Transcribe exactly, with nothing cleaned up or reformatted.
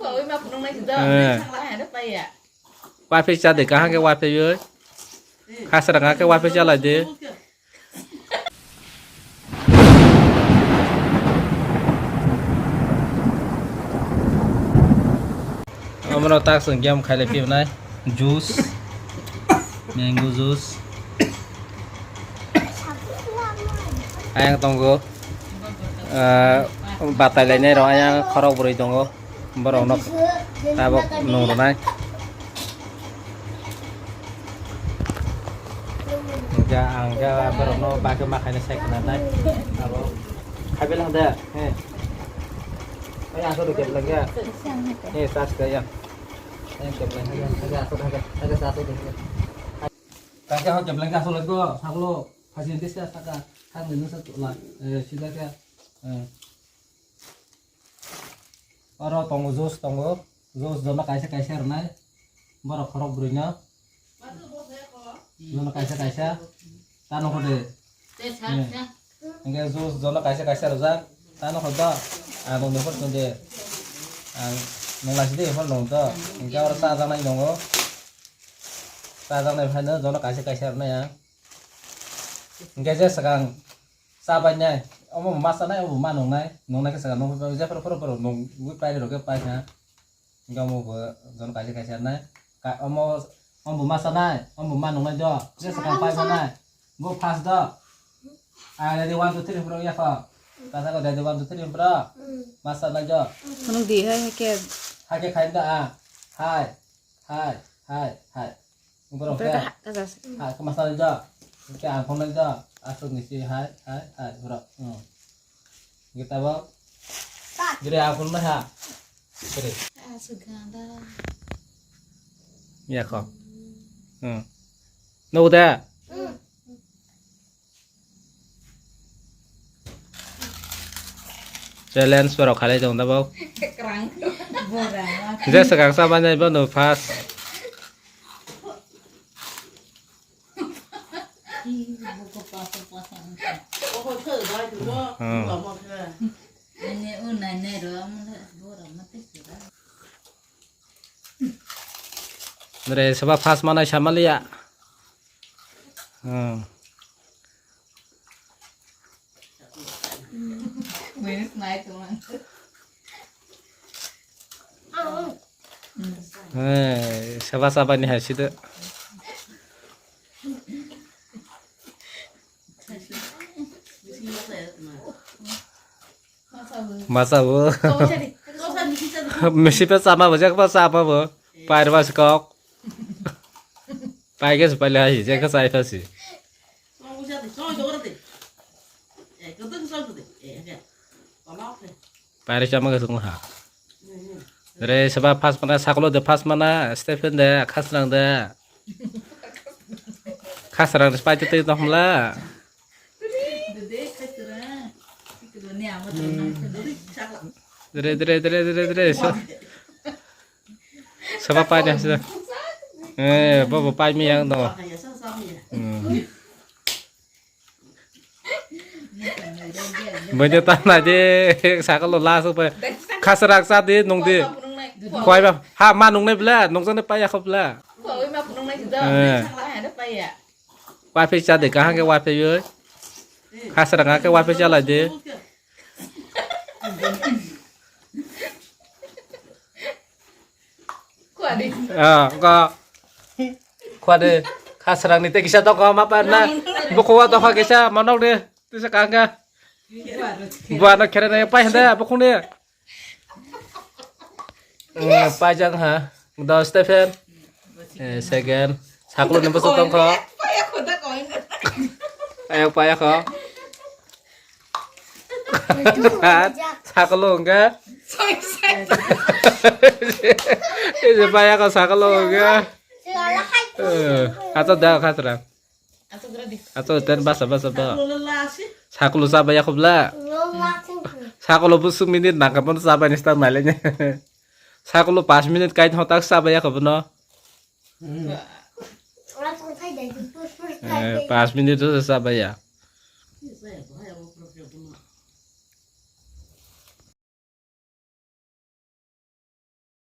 Eh. Waifai cha de, kaham khe waifai oi. Khasra kaham khe waifai cha lai de. Omono tak chwng game khailai phinai. Juice. Mango juice. Ayang tongo. Ah, batai lainai rok ayang khorok bwrwi tongo. Borok no tabok nung rwnai. Hingke ang khe borok no bagwi ma khaina sai khna nai. Abo khaibela de. He. Oi, aswk de kebela khe. He, sas kaya. He, kebela khe. He, aswk de. He, sas de. Kaya ho kebela khe aswk de go. Saklo. Phasi dis ka saka. Thang ni nusa tu la. Eh, sida khe. Eh. Oro tongo, juice tongo. Juice jono kaisa kaisa rwnai. Borok khorok bwrwi no. Jono kaisa kaisa. Ta nokho de. Eh. Hingke juice jono kaisa kaisa rwjak. Ta nokho do. Ang nokni phone tong de. Ang nung laisi de phone nung do. Hingke oro cha jaknai nungo. Cha jaknai phaino jono kaisa kaisa rwnai ang. Hingke je swkang cha bai nai. Omo ma chanai, obo ma nungnai. Nungnai khe swkang nung jephru phru phru nung pai rok khe pai kha. Hingke omo bo jono kaisa kaisa nai. Ka-, omo, omo bo ma chanai, omo bo ma nungnai do. Je swkang pai manai. Bo first do. Ah, ready, one, two, three, four, ya kho. Kasa ko ready, one, two, three, four. Ma chanai do. Phunuk di hai, hai khe. Hai khe khai do, ah. Hai, hai, hai, hai. Borok khe. Ha, khe ma chanai do. Khe ang phunai do. Aswk ni si hai, hai, hai, borok. Hmm. Hingke tabok. Jere aphuru nai ha. Jere. Aswk ganda. Ya kho. Hmm. Nugo da? Hmm. Challenge borok khalai tong tabok. Kerang. Bora. Je swkang cha manjai bo no first. Nore soba first manai samaliya. Hmm. Eh, saba saba ni hai sida. Masa bo. Misi pe sama bo, jak pa sapa bo. Pair ba skok. Pai ke supali hai, jak ka sai phasi. Pairi chama ga sung ha. Re saba first mana, saklo de first mana, Stephen de, Khasrang de. Khasrang de pai te tong la. Dre, dre, dre, dre, dre, so. Saba pai de, sida. Eh, bobo pai mi yang dong. Hmm. Bini ta nai de, sakalo la sok pai. Khasrak sa de, nung de. Khoi ba, ha ma nung nai bla, nung jang de pai ya kho bla. Eh. Pai phe cha de, kahang ke wa phe yo. Khasrak ha ke wa phe cha lai de. Ah, ko. Khwa de, khasrang ni te kisa toko ma pa na. Bukhuwa tokha kisa manok de. Tisa kanga. Buano khere na pai handa bukhung de. Eh, pai jang ha. Do Stephen. Eh, second. Saklo ni bosok tongkho. Ayo paya kho. Sakalo hwnkhe. Ese paya kho sakalo hwnkhe. Eh, ato da khasra. Ato ten basa basa ba. Sakalo sa baya kho bla. Sakalo bu suk minute nangkha bono sa bai ni sta mailai ne. Sakalo pas minute kai thong tak sa baya kho bono. Hmm. Eh, pas minute to sa baya.